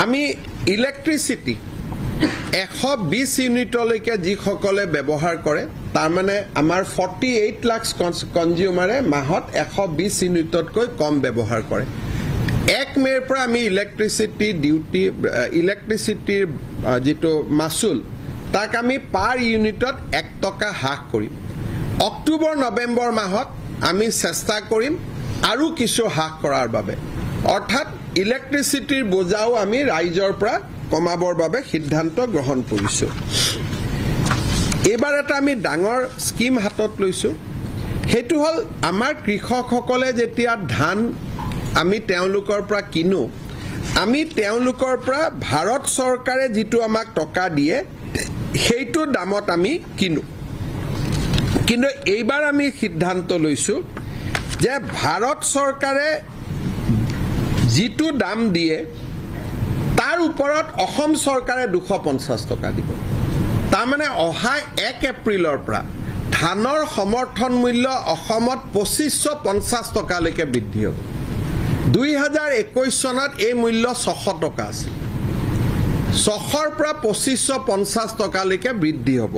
আমি ইলেক্ট্ৰিচিটি 120 ইউনিটলৈকে যিসকলে ব্যৱহাৰ কৰে, তাৰমানে আমাৰ 48 লাখ কনজিউমাৰে মাহত 120 ইউনিটতকৈ কম ব্যৱহাৰ কৰে। 1 মে'ৰ পৰা আমি ইলেক্ট্ৰিচিটি ডিউটি, ইলেক্ট্ৰিচিটিৰ যিটো মাচুল, তাক আমি পাৰ ইউনিটত 1 টকা হ্ৰাস কৰিম। অক্টোবৰ নৱেম্বৰ মাহত আমি চেষ্টা কৰিম আৰু কিছু হ্ৰাস কৰাৰ বাবে, অৰ্থাৎ ইলেক্ট্ৰিচিটিৰ বোজাও আমি ৰাইজৰ পৰা কমাবৰ বাবে সিদ্ধান্ত গ্ৰহণ কৰিছোঁ। এইবাৰ এটা আমি ডাঙৰ স্কীম হাতত লৈছোঁ। সেইটো হ'ল আমাৰ কৃষকসকলে যেতিয়া ধান আমি তেওঁলোকৰ পৰা কিনো, আমি তেওঁলোকৰ পৰা ভাৰত চৰকাৰে যিটো আমাক টকা দিয়ে সেইটো দামত আমি কিনো। কিন্তু এইবাৰ আমি সিদ্ধান্ত লৈছোঁ যে ভাৰত চৰকাৰে যিটো দাম দিয়ে তাৰ ওপৰত অসম চৰকাৰে 250 টকা দিব। তাৰমানে অহা 1 এপ্ৰিলৰ পৰা ধানৰ সমৰ্থন মূল্য অসমত 2550 টকালৈকে বৃদ্ধি হ'ব। 2021 চনত এই মূল্য 600 টকা আছিল, 600ৰ পৰা 2550 টকালৈকে বৃদ্ধি হ'ব।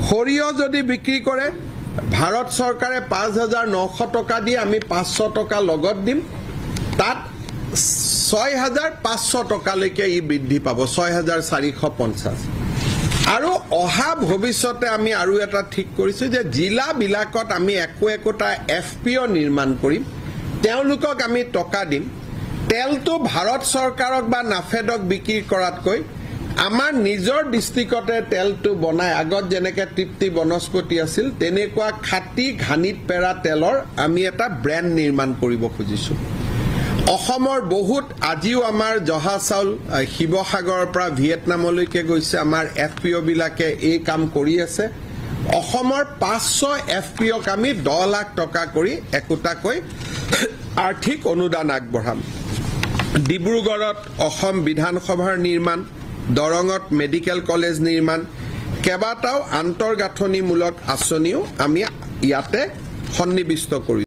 সৰিয়হ যদি বিক্ৰী কৰে ভাৰত চৰকাৰে 5900 টকা দি আমি 500 টকা লগত দিম, তাত 6500 টকালৈকে ই বৃদ্ধি পাব, 6450। আৰু অহা ভৱিষ্যতে আমি আৰু এটা ঠিক কৰিছোঁ যে জিলাবিলাকত আমি একো একোটা FPO নিৰ্মাণ কৰিম, তেওঁলোকক আমি টকা দিম। তেলটো ভাৰত চৰকাৰক বা নাফেডক বিক্ৰী কৰাতকৈ আমাৰ নিজৰ ডিষ্ট্ৰিক্টতে তেলটো বনাই, আগত যেনেকৈ তৃপ্তি বনস্পতি আছিল তেনেকুৱা খাটি ঘানিত পেৰা তেলৰ আমি এটা ব্ৰেণ্ড নিৰ্মাণ কৰিব খুজিছোঁ। অসমৰ বহুত আজিও আমাৰ জহা চাউল শিৱসাগৰৰ পৰা ভিয়েটনামলৈকে গৈছে, আমাৰ FPO বিলাকে এই কাম কৰি আছে। অসমৰ 500 FPOক আমি 10 লাখ টকা কৰি একোটাকৈ আৰ্থিক অনুদান আগবঢ়াম। ডিব্ৰুগড়ত অসম বিধানসভাৰ নিৰ্মাণ, দৰঙত মেডিকেল কলেজ নিৰ্মাণ, কেইবাটাও আন্তঃগাঁথনিমূলক আঁচনিও আমি ইয়াতে সন্নিৱিষ্ট কৰিছোঁ।